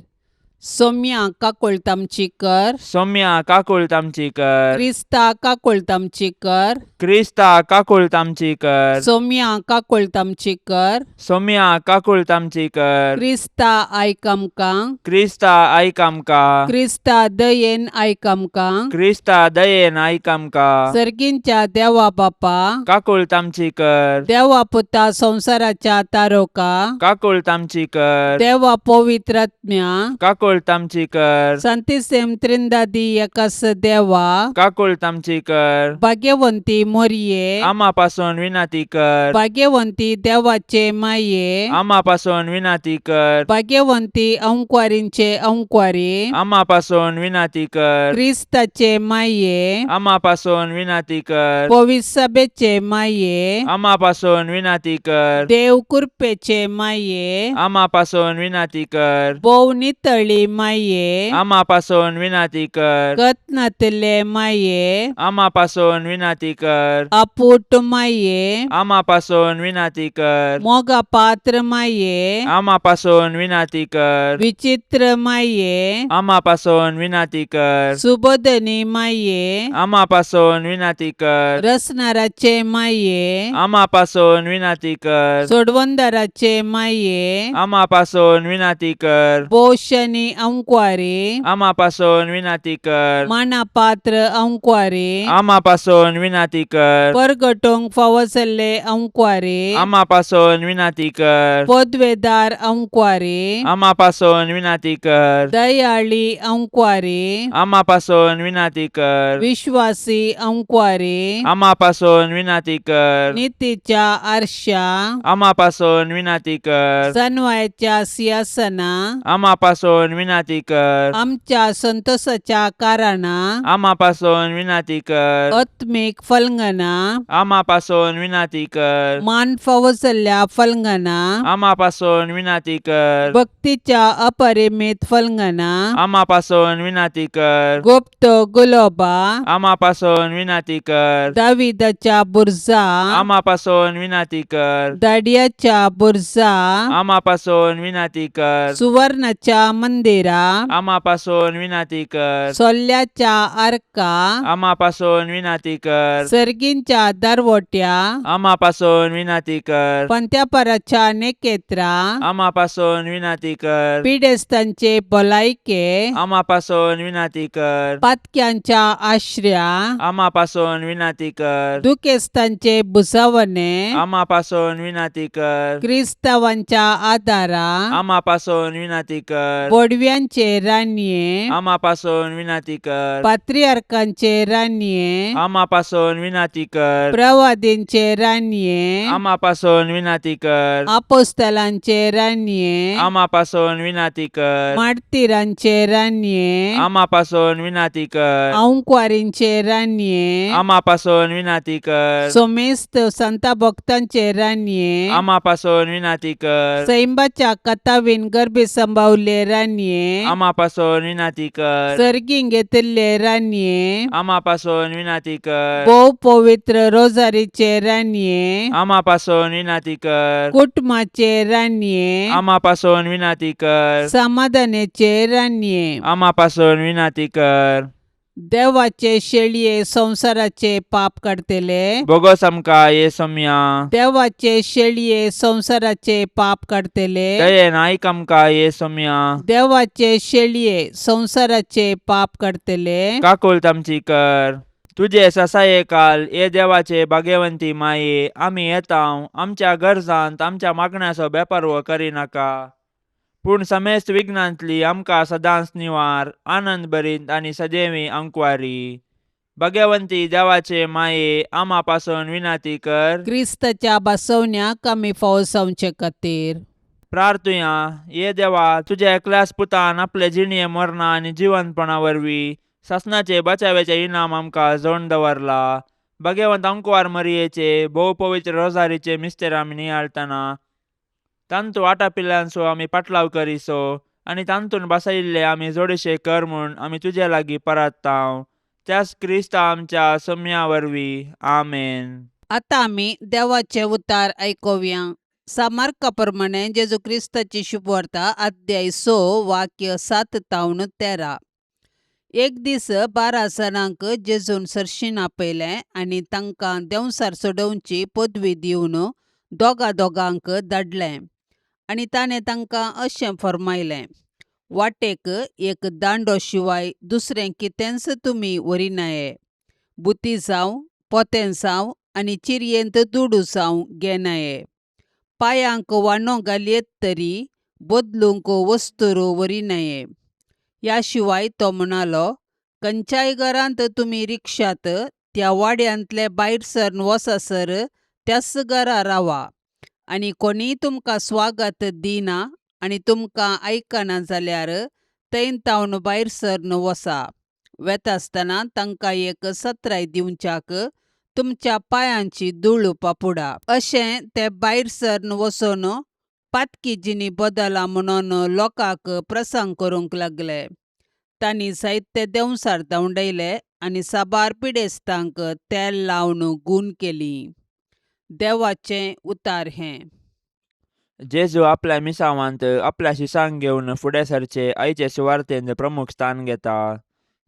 सोम्या काकुळट आमची कर. सौम्या काकुळट आमची कर. क्रिस्ता काकुळट आमची कर. क्रिस्ता काकुळट आमची कर. सोम्या काकुळट आमची कर. सोम्या काकुळट आमची कर. क्रिस्ता आयक आमकां. क्रिस्ता आयक आमकां. क्रिस्ता दयेन आयक आमकां. क्रिस्ता दयेन आयक आमकां. सर्गींच्या देवा बापा, काकुळट आमची कर. देवा पुता संवसाराच्या तारोका, काकुळट आमची कर. देवा पवित्रात्म्या, काकुळट आमची कर. संतिसेम त्रिंदादी एकास देवा, काकुळट आमची कर. भाग्यवंती मोरये, आमा पासून विनंती कर. भाग्यवंती देवाचे माये, आमा पासून विनंती कर. भाग्यवंती अंकवारींचे अंकवारी, आमा पासून विनंती कर. क्रिस्ताचे माये, आमा पासून विनंती कर. पविसभेचे माये, आमा पासून विनंती कर. देव कृपेचे माये, आमा पासून विनंती कर. भोव नितळी माये, आमा पासून विनंती कर. कत्नातले माये, आमा पासून विनंती कर. आपूट माये, आमा पासून विनंती कर. मोगा पात्र माये, आमा पासून विनंती कर. विचित्र माये, आमा पासून विनंती कर. सुबोधनी माये, आमा पासून विनंती कर. रसनाराचे माये, आमा पासून विनंती कर. सोडवंदाराचे माये, आमा पासून विनंती कर. पोशनी अंकवारी, आमा पासून विनंती कर. मानापात्र अंकवारी, आमा पासून विनंती कर. परगटोंक फावो जाल्ले अंकवारी, आमा पासून विनंती कर. पदवेदार अंकवारी, आमा पासून विनंती कर. दयाळी अंकवारी, आमा पासून विनंती कर. विश्वासी अंकवारी, आमा पासून विनंती कर. नितीच्या आरशा, आमा पासून विनंती कर. सनवायच्या सिंहासना, आमा पासून विनंती कर. आमच्या संतोषाच्या कारणा, आमा पासून विनंती कर. आत्मीक फलंगना, आमा पासून विनंती कर. मान फावो जाल्ल्या फलंगना, आमा पासून विनंती कर. भक्तीच्या अपरिमित फलंगना, आमा पासून विनंती कर. गुप्त गुलोबा, आमा पासून विनंती कर. दाविदाच्या बुरजा, आमा पासून विनंती कर. दाडियाच्या बुरजा, आमा पासून विनंती कर. सुवर्णाच्या मंदिरा, आमा पासून विनंती कर. सोल्ल्याच्या आर्का, आमा पासून विनंती कर. सर्गींच्या दरवट्या, आमा पासून विनंती कर. पंत्यापराच्या नेकेत्रा, आमा पासून विनंती कर. पिडेस्तांचे भलायके, आमा पासून विनंती कर. पातक्यांच्या आश्र्या, आमा पासून विनंती कर. दुखेस्तांचे भुजावणे, आमा पासून विनंती कर. क्रिस्तावांच्या आदारा, आमा पासून विनंती कर. बोडव्यांचे रानये, आमा पासून विनंती कर. पात्रियार्कांचे रानये, आमा पासून विनंती कर. प्रवादींचे रानये, आमा पासून विनंती कर. आपोस्तलांचे रानये, आमा पासून विनंती कर. मार्तिरांचे रानये, आमा पासून विनंती कर. अंकवारींचे रानये, आमा पासून विनंती कर. सोमेस्त संता भक्तांचे रानये, आमा पासून विनंती कर. सैंबाच्या कथावीन गर्भी संभावले रानये, आमा पासून विनंती कर. सर्गीं घेतिल्ले रानये, आमा पासून विनंती कर. भोव पवित्र रोजारीचे रानये, आमा पासून विनंती कर. कुटुंबाचे रानये, आमा पासून विनंती कर. समाधानाचे रानये, आमा पासून विनंती कर. देवाचे शेळये संवसाराचे पाप काडतले, बोगस आमकां ये सोम्या. देवाचे शेळये संवसाराचे पाप काडतले, दयेन आयक आमकां ये सोम्या. देवाचे शेळये संवसाराचे पाप काडतले, काकुळट आमची कर. तुजे ससाये काल ये देवाचे भाग्यवंती माये, आमी येता आमच्या गरजांत आमच्या मागण्याचो बेपर्व करिनाका, पूण समेस्त विघ्नांतली आमकां सदांच निवार, आनंद भरीत आनी सदैवी अंकवारी. भाग्यवंती देवाचे माये, आमा पासून विनंती कर. क्रिस्ताच्या बसवण्याक आमी फावो जावचे खातीर. प्रार्थुया. ये देवा, तुज्या एकल्याच पुतान आपले जिणये मरणा आनी जिवंतपणा वरवीं सासणाचे बचाव्याचे इनाम आमकां जोड दवरला. भगवंत अंकवार मरियेचे भोव पवित्र रोजारीचे मिस्तेर आमी नियाळतना तांतू आटापिल्ल्यांचो आमी पाटलाव करिसो आनी तांतून बसयिल्ले आमी जोडशे कर म्हूण आमी तुजे लागीं परत्तांव, त्याच क्रिस्ता आमच्या सम्या वरवीं. आमेन. आतां आमी देवाचे उतार आयकुया. सामार्का प्रमाणे जेजू क्रिस्ताची शुभवार्ता, अध्याय 6, वाक्य 7 तावन 13. एक दीस 12 जाणांक जेजून सरशीन आपयलें आनी तांकां देंवचार सोडोवची पदवी दिवन दोगा दोगांक धाडलें आनी ताणें तांकां अशें फर्मायलें, वाटेक एक दांडो शिवाय दुसरें कितेंच तुमी व्हरिनाये. बुती जावं, पोतें जावं आनी चिरयेंत दुडू जावं घेनाये. पांयांक वाणो घालयेत तरी बदलूंक वस्तूर व्हरिनाये. ह्या शिवाय तो म्हणालो, खंयच्याय घरांत तुमी रिक्षात त्या वाड्यांतले भायर सरन वचसर त्याच घरा रावा आनी कोणीय तुमकां स्वागत दिना आनी तुमकां आयकना जाल्यार थंय तावन भायर सरन वसा. वेता आसतना तांकां एक सत्राय दिवच्याक तुमच्या पांयांची धूळ पापुडा. अशें ते भायर सरन वचून पातकी जिणी बदला म्हणून लोकांक प्रसंग करूंक लागले. तांणी जायते देंवचार धांवडायले आनी साबार पिडेस्तांक तेल लावन गूण केली. देवाचें उतार हें. जेजू आपल्या मिसावांत आपल्या शिसांक घेवन फुडें सरचे आयचे सुवार्तेंत प्रमुख स्थान घेता.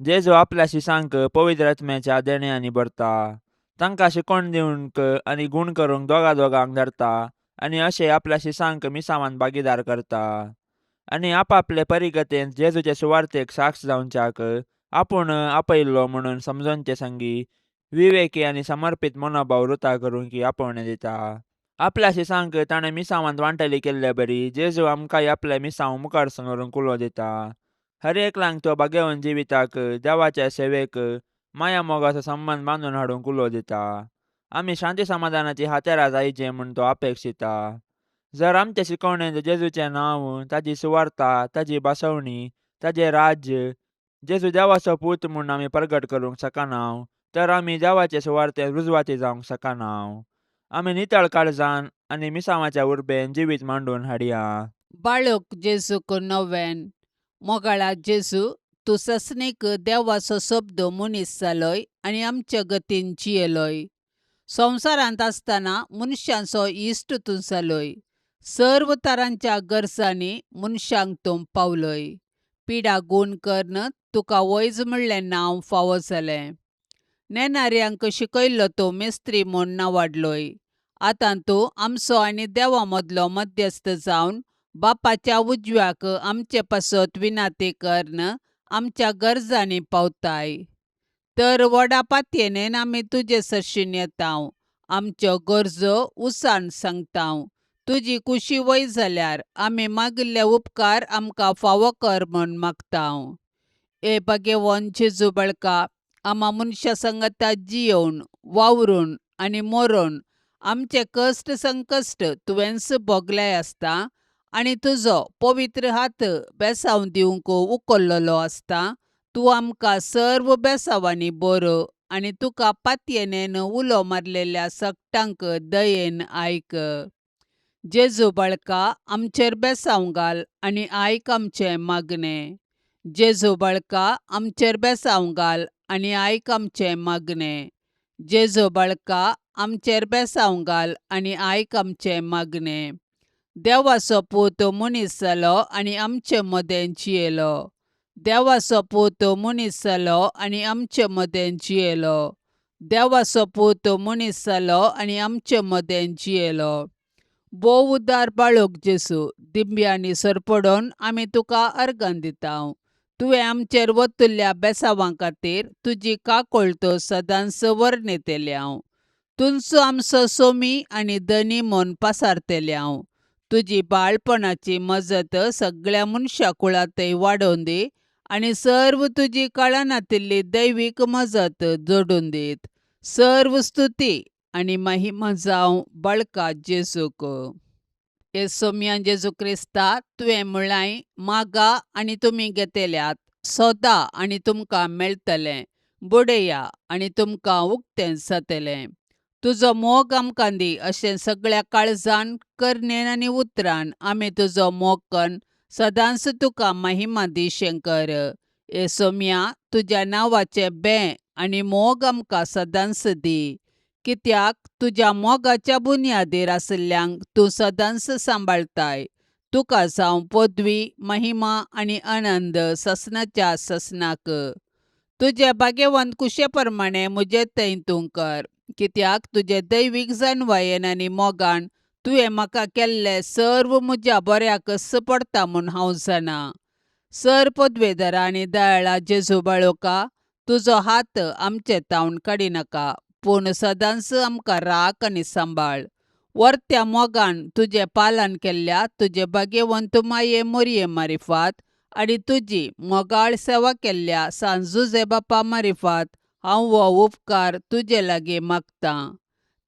जेजू आपल्या शिसांक पवित्र आत्म्याच्या देण्यांनी भरता, तांकां शिकोवण दिवंक आनी गूण करूंक दोगा दोगांक धाडता आनी अशें आपल्या शिसांक मिसावांत भागीदार करता आनी आपापले परिगतेंत जेजूचे सुवार्तेक साक्ष जावच्याक आपूण आपयल्लो म्हणून समजोनचे संगी विवेकी आनी समर्पीत मनोभाव रुता करूंक आपोवणें दिता. आपल्या शिसांक ताणें मिसावांत वांटली केल्ले बरी जेजू आमकांय आपले मिसांव मुखार सांगूंक उलो दिता. हर एकल्यांक तो भागेवन जिविताक, देवाच्या सेवेक, माया मोगाचो संबंद बांदून हाडूंक उलो दिता. आमी शांती समाधानाची हातेरां जायचे म्हूण तो अपेक्षिता. जर आमचे शिकवणेंत जेजूचें नांव, ताजी सुवार्ता, ताजी बसवणी, ताजें राज्य, जेजू देवाचो पूत म्हूण आमी प्रगट करूंक शकना तर आमी देवाचे सुवार्तेंत रुजवाती जावंक शकना. आमी नितळ काळजान आनी मिसावाच्या उर्बेन जिवीत मांडून हाडया. बाळक जेजूक नव्यान. मोगाळा जेजू, तूं ससनीक देवाचो शब्द मनीस जालोय आनी आमच्या गतीन जियेलोय. संवसारांत आसतना मनशांचो इश्ट तूं जालोय. सर्व तरांच्या गरजांनी मनशांक तूं पावलोय. पिडा गूण कर्न तुका वैज म्हणलें नांव फावो जालें. नेणाऱ्यांक शिकयल्लो तूं मिस्त्री म्हूण नांवाडलोय. आतां तूं आमचो आनी देवा मदलो मध्यस्थ जावन बापाच्या उजव्याक आमचे पासत विनाती कर्न आमच्या गरजांनी पावताय. तर व्हडा पातयेन आमी तुजे सरशीन येतांव, आमच्यो गरजो उसान सांगतांव. तुजी कुशी वय जाल्यार आमी मागिल्ले उपकार आमकां फावो कर म्हूण मागतांव. ए भगेवन जेजू बळका, आमा मनशा संगता जियोवन वावरून आनी मरोन आमचे कश्ट संकश्ट तुवेंच भोगले आसता आनी तुजो पवित्र हात बेसांव दिवंक उखल्लेलो आसता. तूं आमकां सर्व बेसांवांनी बरो आनी तुका पातयेनेन उलो मारलेल्या सगटांक दयेन आयक. जेजू बाळका, आमचेर बेसांव घाल आनी आयक आमचें मागणें. जेजू बाळका, आमचेर बेसांव घाल आनी आयक आमचें मागणें. जेजू बाळका, आमचेर बेसांव घाल आनी आयक आमचें मागणें. देवाचो पूत मनीस जालो आनी आमचे मदें जियेलो. देवाचो पूत मनीस जालो आनी आमचे मदें जियेलो. देवाचो पूत मनीस जालो आनी आमचे मदें जियेलो. भोव उदार बाळक जेजू, दिंब्यांनी सरपडोन आमी तुका अर्गां दितांव. तुवें आमचेर वतुल्ल्या बेसांवां खातीर तुजी काकळट सदांच वर्णयतल्यांव. तुंचो आमचो सोमी आनी धनी म्हूण पासारतल्यांव. तुजी बाळपणाची मजत सगळ्या मनशा कुळांतय वाडोवन दी आनी सर्व तुजी कळनातिल्ली दैवीक मजत जोडून दीत. सर्व स्तुती आनी महिमा जावं बाळका जेजूक. हे सोम्या जेजू क्रिस्ता, तुवें म्हळांय, मागा आनी तुमी घेतल्यात, सोदा आनी तुमकां मेळटलें, बुडया आनी तुमकां उक्तें जातलें. तुजो मोग आमकां दी अशें सगळ्या काळजान, करणेन आनी उतरान आमी तुजो मोग कन्न सदांच तुका महिमा दी शंकर. हे सोम्या, तुज्या नांवाचें बें आनी मोग आमकां सदांच दी, कित्याक तुज्या मोगाच्या बुन्यादीर आशिल्ल्यांक तूं सदांच सांबाळटाय. तुका जावं पदवी, महिमा आनी आनंद ससनाच्या ससनाक. तुजे भाग्यवंत कुशे प्रमाणे म्हजे थंय तूं कर कित्याक तुजे दैवीक जाणवायेन आनी मोगान तुवें म्हाका केल्लें सर्व म्हज्या बऱ्याकच पडटा म्हूण हांव जाणा. सर पदवेदारा आनी दयाळा जेजू बाळोका तुजो हात आमचे तावन काडिनाका पूण सदांच आमकां राख आनी सांबाळ. वर्त्या मोगान तुजें पालन केल्ल्या तुजे भाग्यवंत माये मोरये मारिफात आनी तुजी मोगाळ सेवा केल्ल्या सांत जुजे बापा मारिफात हांव हो उपकार तुजे लागीं मागतां.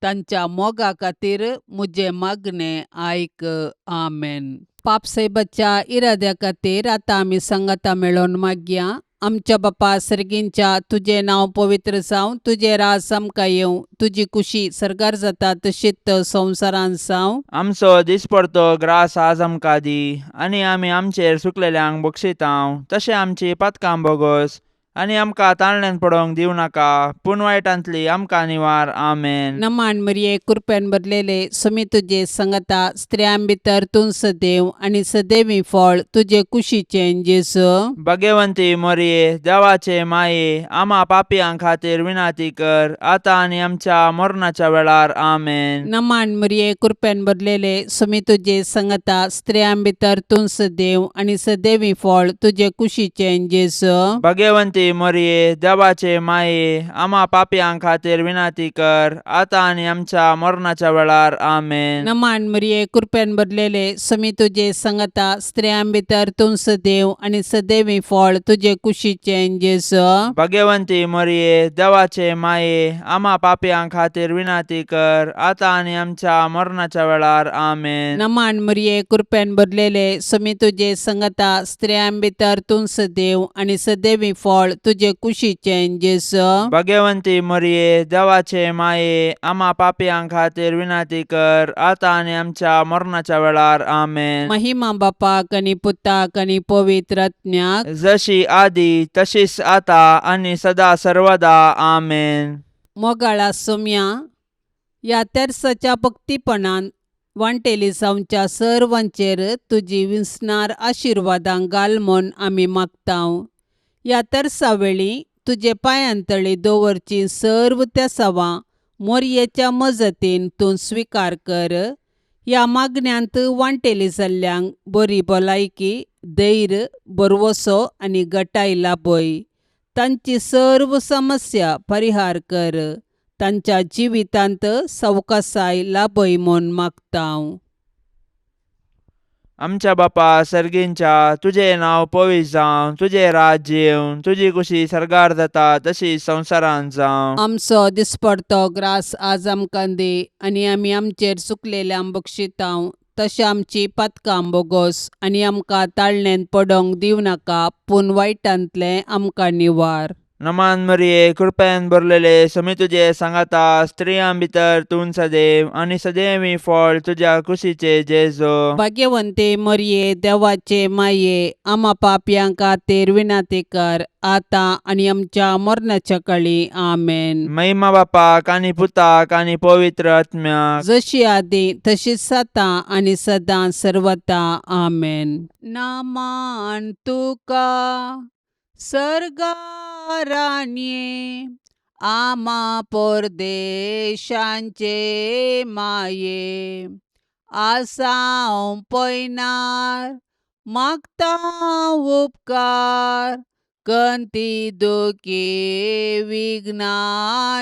तांच्या मोगा खातीर म्हजें मागणें आयक. आमेन. पापसायबाच्या इराद्या खातीर आतां आमी सांगाता मेळोवन मागया. आमच्या बापा सर्गींच्या तुजें नांव पवित्र जावं, तुजें राज आमकां येवं, तुजी कुशी सर्गार जाता तशीच संवसारांत जावं. आमचो दिसपडतो ग्रास आज आमकां दी आनी आमी आमचेर सुकलेल्यांक बक्षितांव तशें आमची पातकां बोगोस आनी आमकां ताळण्यान पडोवंक दिवं नाका पूण वायटांतली आमकां निवार. आमेन. नमान मरिये कृपेन भरलेले सुमी तुजे संगता स्त्रियां भितर तूं सदैव आनी सदैवी फळ तुजे कुशीचें जेजू. भाग्यवंती मोरये देवाचे माये आमा पापयां खातीर विनाती कर आतां आनी आमच्या मरणाच्या वेळार. आमेन. नमान मरिये कृपेन भरलेले सुमी तुजे संगता स्त्रियां भितर तूं सदैव आनी सदैवी फळ तुजे कुशीचें जेजू. भाग्यवंती मोरये देवाचे माये आमा पापयां खातीर विनाती कर आतां आनी आमच्या मरणाच्या वेळार. आमेन. नमान मरिये कृपेन भरलेले सुमी तुजे संगता स्त्रियां भितर तूं सदैव आनी सदैवी फळ तुजे कुशीचें जेजू. भाग्यवंती मोरये देवाचे माये आमा पापयां खातीर विनाती कर आतां आनी आमच्या मरणाच्या वेळार. आमेन. नमान मरिये कृपेन भरलेले सुमी तुजे संगता स्त्रियां भितर तूं सदैव आनी सदैवी फळ तुजे कुशीचें जेजू. भाग्यवंती मोरये देवाचे माये आमा पापयां खातीर विनाती कर आतां आनी आमच्या मरणाच्या वेळार. आमेन. महिमा बापाक आनी पुताक आनी पवित्र आत्म्याक जशी आदी तशीच आता आनी सदा सर्वदा. आमेन. मोगाळा सोम्या ह्या तेर्साच्या भक्तीपणान वांटेली जावच्या सर्वांचेर तुजी विसणार आशिर्वादां घाल म्हूण आमी मागतांव. ह्या तेर्सा वेळी तुजे पांयांतळी दवरची सर्व तेसावां मोरयेच्या मजतीन तूं स्विकार कर. ह्या मागण्यांत वांटेली जाल्ल्यांक बरी भलायकी, धैर्य, भरवसो आनी गटाय लाभय. तांची सर्व समस्या परिहार कर. तांच्या जिवितांत सवकासाय लाभय म्हूण मागतांव. आमच्या बापा सर्गींच्या तुजें नांव पवित्र जावं, तुजें राज्य येवं, तुजी कुशी सर्गार जाता तशी संवसारांत जावं. आमचो दिसपडतो ग्रास आज आमकां दी आनी आमी आमचेर चुकलेल्यांक बक्षितांव तशें आमची पातकां बोगोस आनी आमकां ताळणेंत पडोवंक दिवं नाका पूण वायटांतलें आमकां निवार. नमान मरिये कृपेन भरलेले समी तुजे सांगाता स्त्रियां भितर तूं सदैव आनी सदैवी फळ तुज्या कुशीचे जेजो. भाग्यवंते मरिये देवाचे माये आमा पापयां खातीर विनाती कर आतां आनी आमच्या मरणाच्या कळी. आमेन. महिमा बापाक आनी पुताक आनी पवित्र आत्म्याक जशी आदी तशीच आतां आनी सदां सर्वता. आमेन. नामान तुका सर्गाराणये आमा परदेशांचे माये आसांव पयनार मागता उपकार कंती दुखी विघ्ना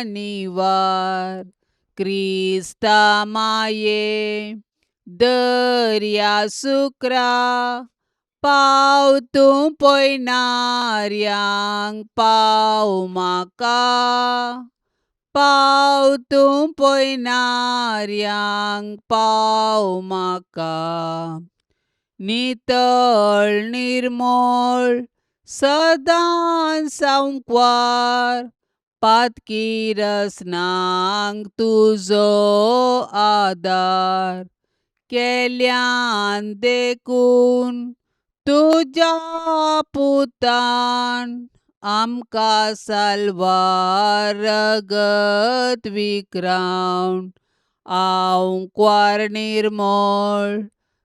निवार. क्रिस्ता माये दर्या सुक्रा पाव तूं पयनार्यांक पाव म्हाका पाव तूं पयनार्यांक पाव म्हाका. नितळ निर्मळ सदां सांकवार पातकी रसनांक तुजो आदार केल्यान देखून तुज्या पुतान आमकां साल्वार रगत विक्रावन. आंकवार निर्मळ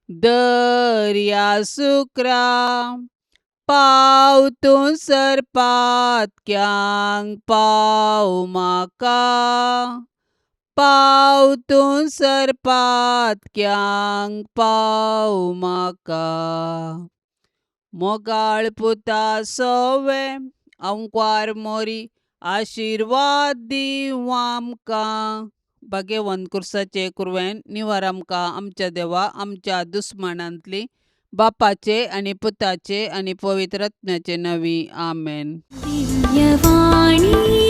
दर्या सुक्रा पाव तूं सरपातक्यांक पाव म्हाका पाव तूं सरपातक्यांक पाव म्हाका मोगाळ पुता सोवे अंकवार मोरी आशिर्वाद दीवं आमकां भाग्यवंत कुर्साचे कुरवेन निवार आमकां आमच्या देवा आमच्या दुस्मानांतली बापाचे आनी पुताचे आनी पवित्र आत्म्याचे नवी आमेन. दिव्यवाणी.